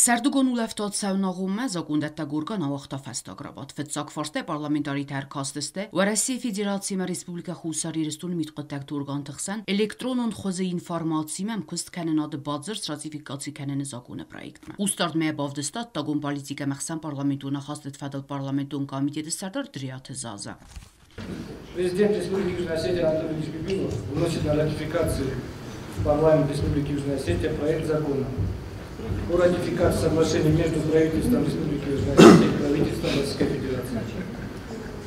Сӕрдыгон улӕфты ацӕуыны агъоммӕ закондӕттӕг орган ауагъта фӕстаг рабадт. Фыццаг фарстӕ парламентаритӕ ӕркастысты Уӕрӕсейы Федераци ӕмӕ Республикӕ Хуссар Ирыстоны мидхъуыддӕгты органты хсӕн электронон хуызы информациимӕ ӕмкуысткӕнынады бадзырд сратификаци кӕныны законы проектмӕ. Хъусдардмӕ йӕ бавдыста ӕддагон политикӕ ӕмӕ ӕхсӕнпарламентон ахастыты фӕдыл парламентон комитеты сӕрдар Дриаты Заза. Президент Республики Южная Осетия Анатолий Бибилов вносит на ратификацию в парламент Республики Южная Осетия проект закона о ратификации соглашения между правительством Республики Южная Осетия и правительством Российской Федерации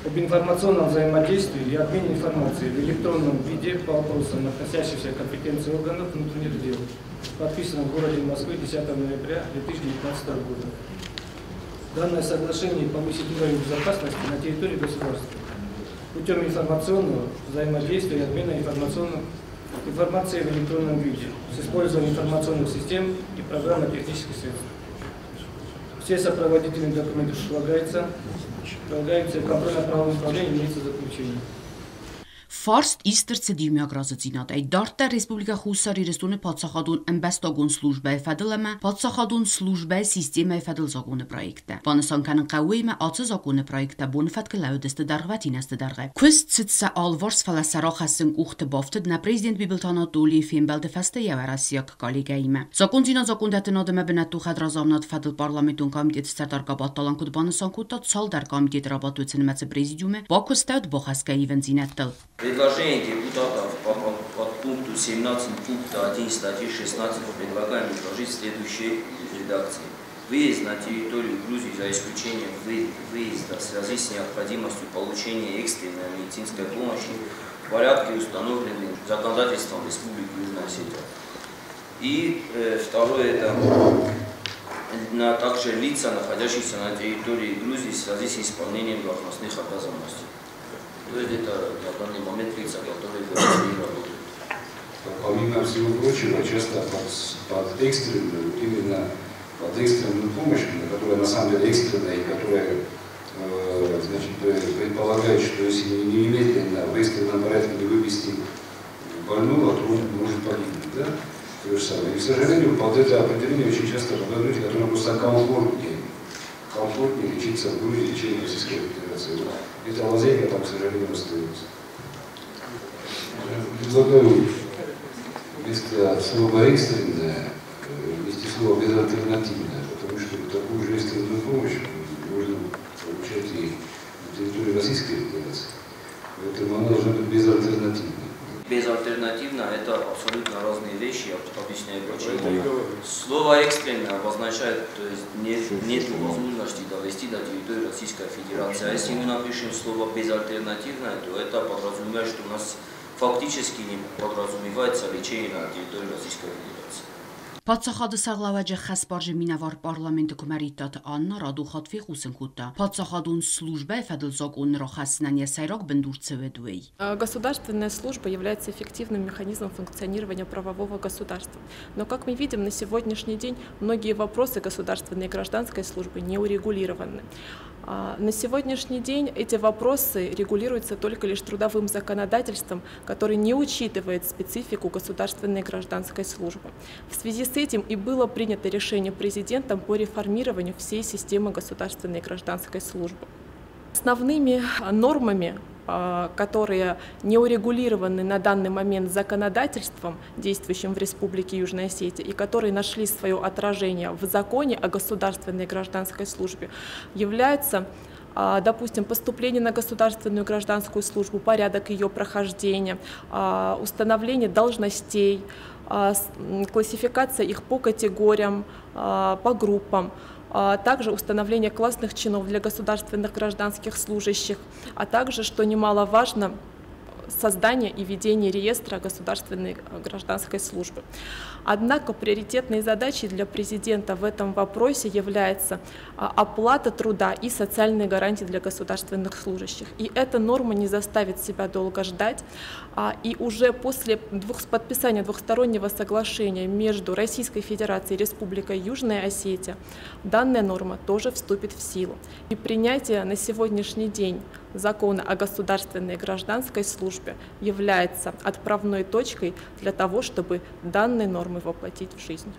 об информационном взаимодействии и обмене информацией в электронном виде по вопросам, относящимся к компетенции органов внутренних дел, подписанном в городе Москве 10 ноября 2019 года. Данное соглашение повысит уровень безопасности на территории государства путем информационного взаимодействия и обмена информацией в электронном виде с использованием информационных систем и программно-технических средств. Все сопроводительные документы прилагаются в контрольно-правовом управлении, имеется заключение. Фарст ист ӕрцыд иумиаг разыдзинадӕй. Дарддӕр Республикӕ Хуссар Ирыстоны паддзахадон ӕмбӕстагон службӕйы фӕдыл ӕмӕ паддзахадон службӕйы системӕйы фӕдыл законы проекттӕ. Банысан кӕнын хъӕуы ӕмӕ ацы законы проекттӕ боны фӕткы лӕууыдысты дӕргъвӕтин азты дӕргъы. Куыст цыд сӕ алыварс, фӕлӕ сӕ рахӕссын къухты бафтыд нӕ президент Бибылты Анатолийы фембӕлды фӕстӕ йӕ уӕрӕсейаг коллегӕимӕ. Закондзинад закондӕттынад ӕмӕ бынӕттон хӕдразамынады фӕдыл парламентон комитеты сӕрдар Габатты Алан куыд банысан кодта, цалдӕр комитеты рабадт уыцы нымӕцы президиумы бакуыстӕуыд бахӕсгӕ ивындзинӕдтыл. Предложение депутатов по пункту 17 пункта 1 статьи 16 предлагаем изложить в следующей редакции. Выезд на территорию Грузии за исключением выезда в связи с необходимостью получения экстренной медицинской помощи в порядке, установленным законодательством Республики Южная Осетия. И второе, это также лица, находящиеся на территории Грузии в связи с исполнением должностных обязанностей. То есть это на данный момент лица, которые в России работают. Помимо всего прочего, часто под экстренную, именно под экстренную помощь, которая на самом деле экстренная и которая значит, предполагает, что если немедленно в экстренном порядке не вывести больного, то он может погибнуть. Да? То же самое. И, к сожалению, под это определение очень часто попадают люди, которым просто комфортнее лечиться в Грузии, чем в Российской Федерации. Эта лазейка там, к сожалению, остается. Предлагаю вместо слова «экстренное» ввести слово «безальтернативное», потому что такую же экстренную помощь можно получать и на территории Российской Федерации. Поэтому она должна быть безальтернативной. Безальтернативно – это абсолютно разные вещи, я объясняю почему. Слово «экстренно» обозначает, то есть нет возможности довести до территории Российской Федерации. А если мы напишем слово «безальтернативное», то это подразумевает, что у нас фактически не подразумевается лечение на территории Российской Федерации. Паддзахады сӕргълӕууӕджы хӕсбарджы минӕвар парламенты Куымӕридтаты Анна радухат фехъусын кодта, паддзахадон службӕйы фӕдыл закъон рахӕссынӕн йӕ сӕйраг бындур цы уыд, уый. Государственная служба является эффективным механизмом функционирования правового государства. Но, как мы видим, на сегодняшний день многие вопросы государственной и гражданской службы не урегулированы. На сегодняшний день эти вопросы регулируются только лишь трудовым законодательством, которое не учитывает специфику государственной и гражданской службы. В связи с этим и было принято решение президентом по реформированию всей системы государственной и гражданской службы. Основными нормами, которые не урегулированы на данный момент законодательством, действующим в Республике Южная Осетия, и которые нашли свое отражение в законе о государственной и гражданской службе, являются, допустим, поступление на государственную и гражданскую службу, порядок ее прохождения, установление должностей, классификация их по категориям, по группам, также установление классных чинов для государственных гражданских служащих, а также, что немаловажно, создание и ведение реестра государственной гражданской службы. Однако приоритетной задачей для президента в этом вопросе является оплата труда и социальные гарантии для государственных служащих. И эта норма не заставит себя долго ждать. И уже после подписания двухстороннего соглашения между Российской Федерацией и Республикой Южная Осетия данная норма тоже вступит в силу. И принятие на сегодняшний день закона о государственной и гражданской службе является отправной точкой для того, чтобы данные нормы воплотить в жизнь.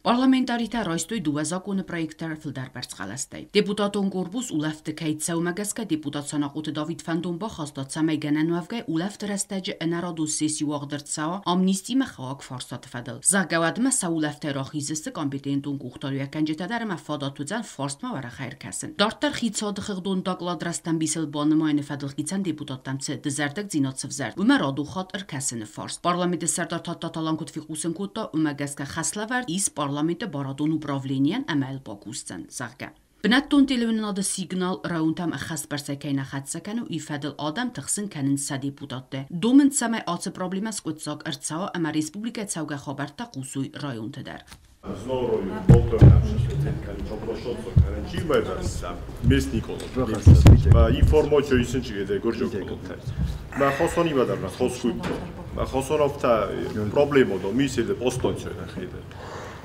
Парламентаритӕ райстой дыууӕ закъоны проекты фылдӕрбӕрц хъӕлӕстӕй. Депутатон корпус улӕфты кӕй цӕуы, гӕсгӕ депутат Санахъоты Давид фӕндон бахаста, цӕмӕй гӕнӕнуӕвгӕй улӕфты рӕстӕджы ӕнӕрадон сесси уагъд ӕрцӕуа амнистимӕ хауӕг фарстаты фӕдыл. Зӕгъгӕ, уӕдмӕ сӕ улӕфтӕй рахиздзысты компетентон къухдариуӕггӕнджытӕ дӕр ӕмӕ фадат уыдзӕн фарстмӕ уӕрӕх ӕркӕсын. Дарддӕр хицауады хыгъдон доклад рӕстӕмбисыл банымайыны фӕдыл хицӕн депутаттӕм цы дызӕрдыгдзинад сывзӕрд, уымӕ радон хатт ӕркӕсыны фарст. Парламенты сӕрдар Тадтаты Алан куыд фехъусын кодта, уымӕ гӕсгӕ хӕслӕвӕрд ис парламенты барадон управленийӕн ӕмӕ йыл бакусдзӕн, зӕгъгӕ. Бынӕттон телеуынынады сигнал районтӕм ӕххӕстбӕрцӕй кӕй нӕ хӕццӕ кӕны, уый фӕдыл адӕм тыхсын кӕнынц сӕ депутатты. Домынц, цӕмӕй ацы проблемӕ скъуыддзаг ӕрцӕуа ӕмӕ республикӕйы цӕугӕ хабӕрттӕ хъусой районты дӕр.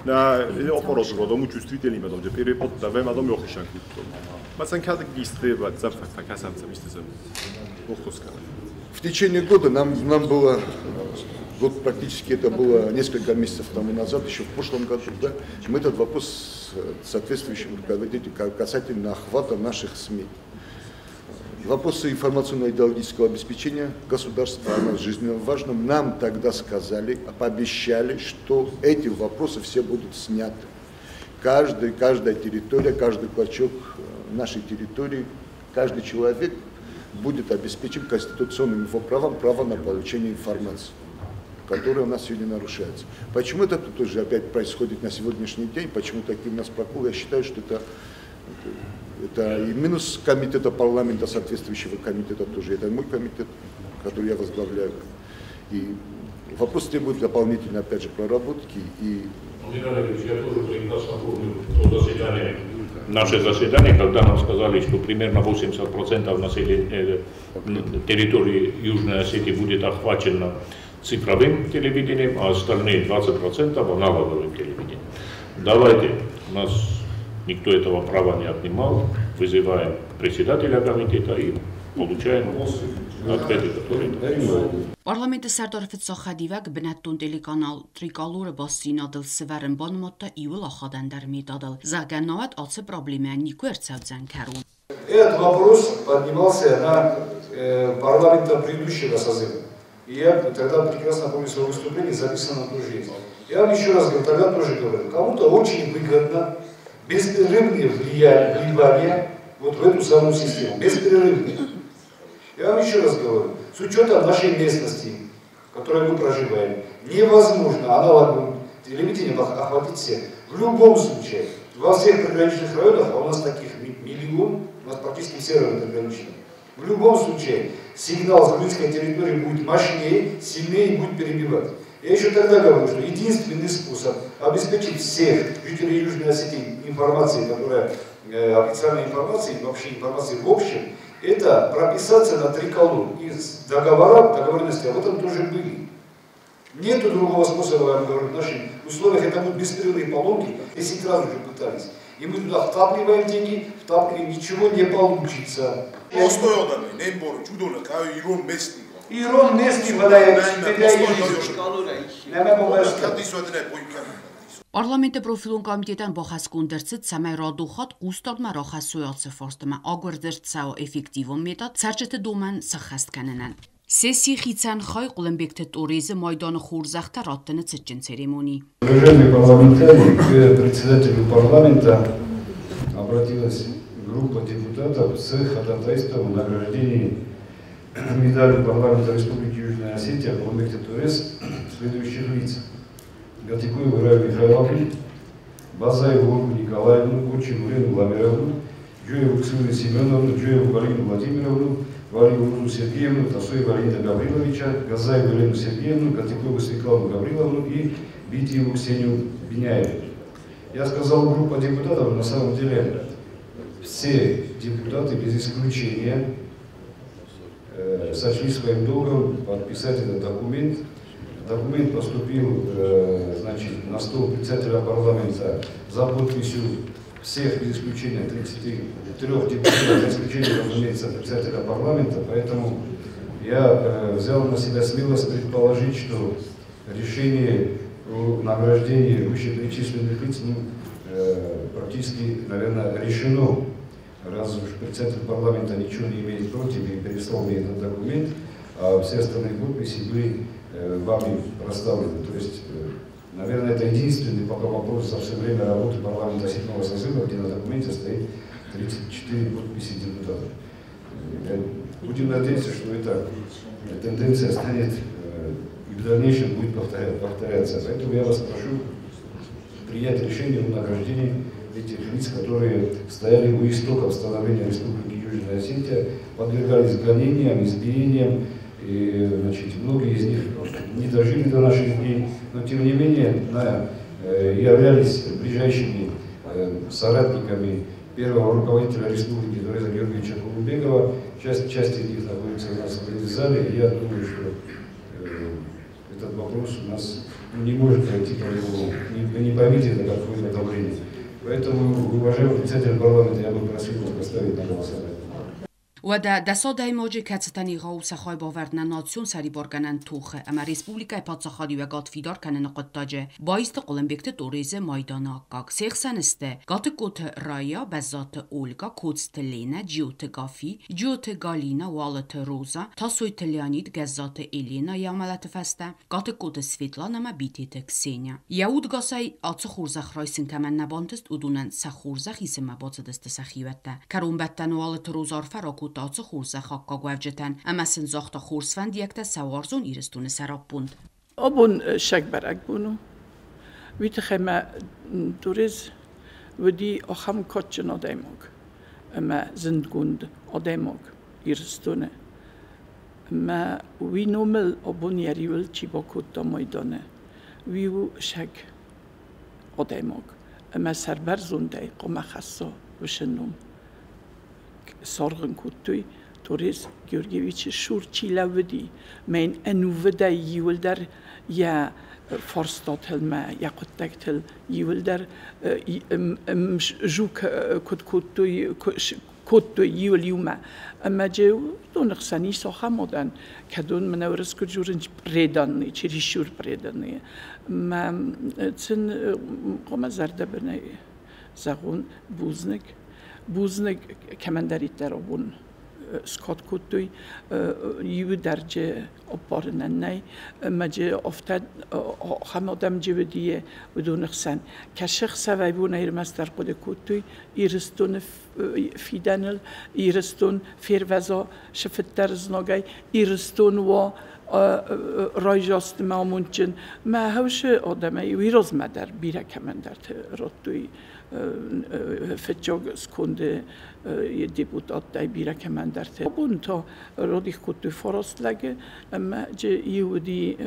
В течение года нам было, вот практически это было несколько месяцев тому назад, еще в прошлом году, да, мы этот вопрос соответствующим руководителям касательно охвата наших СМИ. Вопросы информационно-идеологического обеспечения государства, оно жизненно важно. Нам тогда сказали, пообещали, что эти вопросы все будут сняты. Каждая территория, каждый клочок нашей территории, каждый человек будет обеспечен конституционным его правом, право на получение информации, которое у нас сегодня нарушается. Почему это тоже опять происходит на сегодняшний день, почему такие у нас проколы, я считаю, что это и минус комитета парламента, соответствующего комитета тоже, это мой комитет, который я возглавляю. И вопрос требует дополнительной, опять же, проработки. И... Владимир Олегович, я тоже прекрасно помню то заседание, наше заседание, когда нам сказали, что примерно 80% населения территории Южной Осетии будет охвачено цифровым телевидением, а остальные 20% аналоговым телевидением. Давайте, у нас никто этого права не отнимал, вызываем председателя комитета и получаем ответы, которые... Парламенты сӕрдары фыццаг хӕдивӕг бынӕттон телеканал Триколоры бастдзинадыл сывӕрын банымадта иууыл ахадӕндӕр методыл. Зӕгъгӕ, науӕд ацы проблемӕ никуы ӕрцӕудзӕн кӕрон. Этот вопрос поднимался на парламентом предыдущего созыва. И я тогда прекрасно помню свое выступление, записано тоже есть. Я вам еще раз говорю, тогда тоже говорю, кому-то очень выгодно беспрерывное вливание вот в эту самую систему, беспрерывное. Я вам еще раз говорю, с учетом нашей местности, в которой мы проживаем, невозможно аналоговым телевидением охватить всех. В любом случае, во всех приграничных районах, а у нас таких миллион, у нас практически все районы приграничные, в любом случае сигнал с грузинской территории будет мощнее, сильнее и будет перебивать. Я еще тогда говорю, что единственный способ обеспечить всех жителей Южной Осетии информацией, которая официальной информацией, вообще информацией в общем, это прописаться на триколор. И договора, договоренности об этом тоже были. Нету другого способа, я вам говорю, в наших условиях это будут беспрерывные поломки, 10 раз уже пытались. И мы туда втапливаем деньги, втапливаем, ничего не получится. Ирон местный вода, Парламенты профилон комитетӕн бахӕсгонд ӕрцыд, цӕмӕй радон хатт хъусдардмӕ рахӕссой ацы фарстмӕ, агуырд ӕрцӕуа эффективон метод цӕрджыты домӕн сӕххӕст кӕнынӕн. Сессийы хицӕн хай Хъуылымбегты Торезы майданы хорзӕхтӕ раттыны цытджын церемони. Уважаемые парламентарии, к председателю парламента обратилась группа депутатов с ходатайством о награждении медалью парламента Республики Южная Осетия Хъуылымбегты Торез следующих лиц: Гатикоеву Раю Михайловну, Базаеву Ольгу Николаевну, Кочину Лену Ламеровну, Джоеву Ксению Семеновну, Джоеву Галину Владимировну, Валерию Рузу Сергеевну, Тасоева Леонида Гавриловича, Газаеву Елену Сергеевну, Гатикову Светлану Гавриловну и Битиеву Ксению Беняеву. Я сказал группа депутатов, на самом деле все депутаты без исключения сочли своим долгом подписать этот документ. Документ поступил, значит, на стол председателя парламента за подписью всех, без исключения 33 депутатов, за исключением, разумеется, председателя парламента. Поэтому я взял на себя смелость предположить, что решение о награждении вышеперечисленных лиц, ну, практически, наверное, решено. Раз уж председатель парламента ничего не имеет против и переслал мне этот документ, а все остальные подписи были вами проставлены. То есть, наверное, это единственный пока вопрос за все время работы парламента седьмого созыва, где на документе стоит 34 подписи депутатов. Будем надеяться, что эта тенденция станет и в дальнейшем будет повторяться. Поэтому я вас прошу принять решение о награждении этих лиц, которые стояли у истоков становления Республики Южная Осетия, подвергались гонениям, избиениям, и, значит, многие из них не дожили до наших дней, но тем не менее являлись ближайшими соратниками первого руководителя республики Тореза Георгиевича Кулумбегова. Часть из них находится у нас в зале, и я думаю, что этот вопрос у нас не может пройти по-другому. Не поймите это как какое-то давление. Поэтому, уважаемый председатель парламента, я бы просил вас поставить на голосование. Уӕдӕ дӕс адӕймаджы, кӕцытӕн егъау сӕ хайбавӕрд нӕ национ сӕрибаргӕнӕн тохы ӕмӕ республикӕйы паддзахадиуӕгад фидар кӕныны хъуыддаджы баисты Хъуылымбегты Торезы майданы аккаг. Се хсӕн сты Гатыгкоты Рая, Бӕззаты Ольга, Коцты Ленӕ, Джиоты Гафи, Джиоты Галина, Уалыты Роза, Тасойты Леонид, Гӕззаты Елена йӕ амӕлӕты фӕстӕ, Гатыгкоты Светлана ӕмӕ Битеты Ксения. Йӕ удгасӕй ацы хорзӕх райсын кӕмӕн нӕ бантыст, уыдонӕн сӕ хорзӕх исынмӕ бацыдысты сӕ хиуӕттӕ. Кӕронбӕттӕны Уалыты Роза арфӕ ракодта ацы хорзӕх аккаг уӕвджытӕн ӕмӕ сын загъта хорз фӕндиӕгтӕ сӕ уарзон Ирыстоны сӕраппонд. Абон сӕг бӕрӕгбон у. Уый тыххӕй мӕ Торез уыди ахӕм кадджын адӕймаг ӕмӕ зындгонд адӕймаг Ирыстоны. Ӕмӕ уый номыл абон йӕ риуыл чи бакодта майданы, уый у сӕг адӕймаг. Ӕмӕ сӕрбӕрзондӕй хъуамӕ хӕсса уыцы ном. Саргъын кодтой Торез Георгиевичы цур чи лӕууыди, мӕ йын ӕнувыдӕй иуылдӕр йӕ фарстатыл мӕ йӕ хъуыддӕгтыл иуылдӕр жук куыд кодтой, кодтой иуыл иумӕ. Ӕмӕ джы уыдоны хсӕн ис ахӕм адӕм, кӕдон мӕнӕ уырыс куыд дзурынц преданные, чересчур преданные. Мӕ сын хъуамӕ зӕрдӕбынӕй зӕгъон бузныг. Бузныг кӕмӕндӕриддӕр абон скад кодтой, иуы дӕр джы аппарынӕн нӕй, ӕмӕ джы афтӕ ахӕм адӕм джы уыди уыдоны хсӕн. Кӕсы хсӕвӕй бонӕй ӕрмӕстдӕр хъуыды кодтой Ирыстоны фидӕныл, Ирыстон фервӕза сыфыддӕр знагӕй, Ирыстон уа райзасты мӕ амондджын. Мӕ хӕусы адӕмӕй уый размӕ дӕр бирӕ кӕмӕндӕрты радтой фыццаг сконды депутаттӕй бирӕ кӕмӕндӕрты. Абон та радих кодтой фараст лӕджы ӕмӕ иу уыди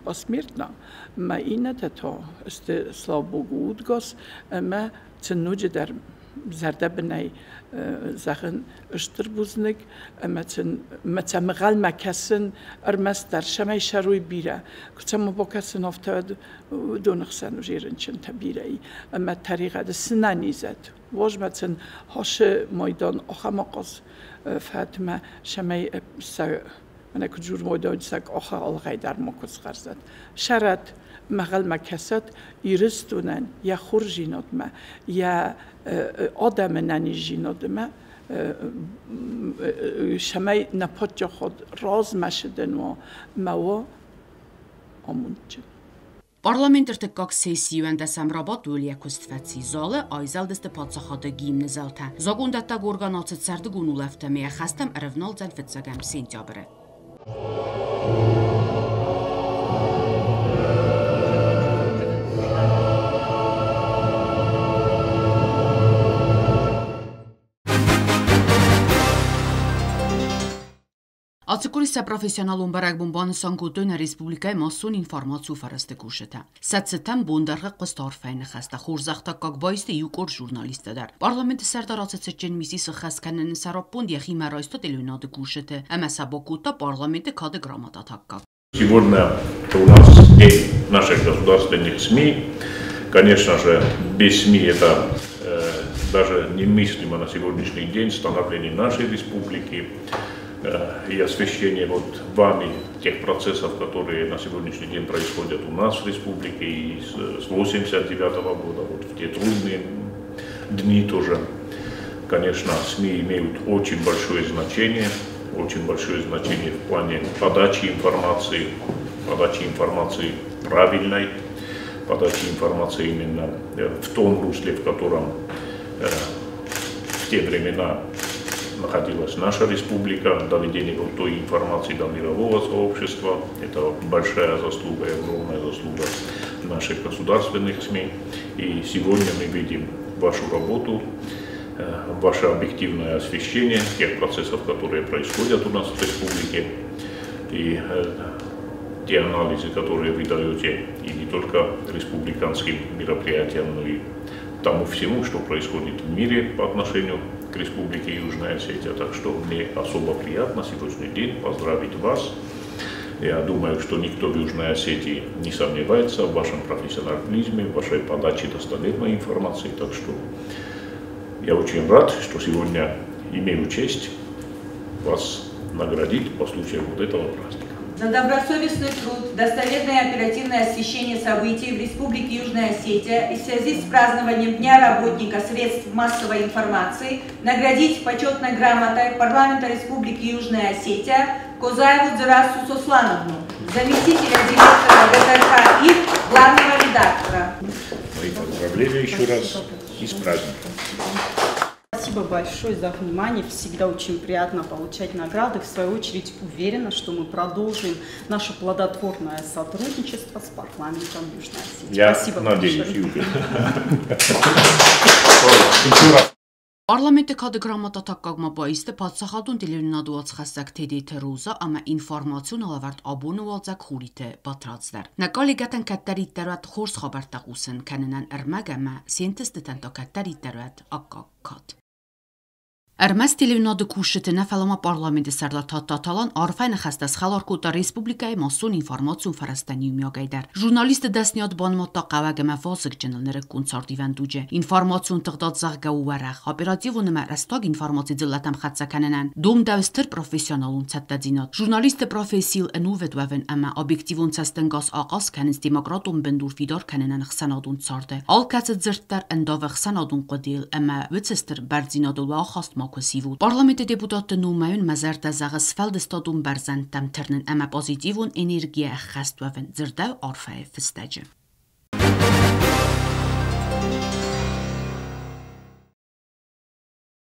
посмертно, ӕмӕ иннӕтӕ та сты, слава богу, удгас ӕмӕ сын ноджыдӕр зӕрдӕбынӕй зӕгъын стыр бузныг ӕмӕ сын мӕ цӕмгъӕлмӕ кӕсын ӕрмӕстдӕр цӕмӕй сӕрой бирӕ. Куы цӕмӕ бакӕсын, афтӕ уыдоны хсӕн уже рынчынтӕ бирӕ и ӕмӕ тӕригъӕды сынӕнизӕд. Уозмӕ сын хасы майдан ахӕм ахъаз фӕтмӕ, цӕмӕй сӕ мӕнӕ куыд журмойдон сӕ къахы алгъӕй дӕр макуы схъӕрзӕд. Сӕрӕд мӕгъӕлмӕ кӕсӕд Ирыстонӕн йӕ хорздзинадмӕ, йӕ адӕмы нӕниздзинадмӕ, цӕмӕй нӕ паддзахад размӕ цыдӕн уа ӕмӕ уа амондджын. Парламенты ӕртыккаг сессийы ӕндӕсӕм рабадт йӕ куыст фӕци. Залы айзӕлдысты паддзахады гимны зӕлтӕ. Закъондӕттӕг орган ацыд сӕрдыгон улӕфтӕм, йӕ хӕстӕм ӕрӕвналдзӕн фыццӕгӕм сентябры. Ацы къуыри сӕ профессионалон бӕрӕгбон банысан кодтой нӕ республикӕйы массон информацион фӕрӕзты кусджытӕ. Сӕ цытӕн бондӕргъы хъуыст арфӕйы ныхӕстӕ, хорзӕхтаккаг баисты иу къорд журналисттӕ дӕр. Парламенты сӕрдар ацы цытджын мисси сыххӕст кӕныны сӕраппонд йӕхимӕ райста телеуынады кусджыты ӕмӕ сӕ бакодта парламенты кады грамотаты аккаг. Сегодня у нас день наших государственных СМИ. Конечно же, без СМИ это даже немыслимо на сегодняшний день становление нашей республики. и освещение вот вами тех процессов, которые на сегодняшний день происходят у нас в республике и с 1989 года, вот в те трудные дни тоже. Конечно, СМИ имеют очень большое значение в плане подачи информации правильной, подачи информации именно в том русле, в котором в те времена находилась наша республика, доведение вот той информации до мирового сообщества. Это большая заслуга и огромная заслуга наших государственных СМИ. И сегодня мы видим вашу работу, ваше объективное освещение тех процессов, которые происходят у нас в республике, и те анализы, которые вы даете, и не только республиканским мероприятиям, но и тому всему, что происходит в мире по отношению к Республике Южная Осетия. Так что мне особо приятно сегодняшний день поздравить вас. Я думаю, что никто в Южной Осетии не сомневается в вашем профессионализме, в вашей подаче достоверной информации. Так что я очень рад, что сегодня имею честь вас наградить по случаю вот этого праздника. За добросовестный труд, достоверное и оперативное освещение событий в Республике Южная Осетия и в связи с празднованием Дня работника средств массовой информации наградить почетной грамотой парламента Республики Южная Осетия Козаеву Дзерасу Сослановну, заместителя директора ГТРК ИР, главного редактора. Мои поздравления еще раз и с праздником. Спасибо большое за внимание. Всегда очень приятно получать награды. В свою очередь уверена, что мы продолжим наше плодотворное сотрудничество с парламентом Южной Осетии. Я Спасибо надеюсь, большое. Парламенты кады грамота таккагма баисты падсахадун телевинадуац хасак тедейте роза, ама информацион алавард абонуалзак хурите батрацдар. На коллегатан каттариттеруат хорс хабартагусын кеннен эрмагама сентестетен та каттариттеруат аккаккат. Ӕрмӕст телевинады кусджыты нӕ, фӕлӕ ма парламенты сӕрдар Тадтаты Алан арфӕйы ныхӕстӕ схӕлар кодта республикӕйы массон информацион фӕрӕзтӕн иумиагӕй дӕр. Журналисты дӕсныйад банымадта хъӕуӕг ӕмӕ вазыгджыныл нырыккон цардивӕн дуджы. Информацион тыгъдад зӕгъгӕ у уӕрӕх, оперативон ӕмӕ рӕстаг информаци дзыллӕтӕм хӕццӕ кӕнынӕн домдӕуы стыр профессионалон цӕттӕдзинад. Журналисты профессийыл ӕнувыд уӕвын ӕмӕ объективон цӕстӕнгас ахъаз кӕнынц демократон бындур фидар кӕнынӕн ӕхсӕнадон царды. Алкӕцы дзырд дӕр ӕндавы ӕхсӕнадон хъуыдыйыл ӕмӕ уыцы стыр бӕрндзинадыл уӕ ахаст макуы сивут. Парламенты депутатты номӕй мӕ зӕрдӕ зӕгъы сфӕлдыстадон бӕрзӕндтӕм тырнын ӕмӕ позитивон энергийӕ ӕххӕст уӕвын, дзырдӕуы арфӕйы фыстӕджы.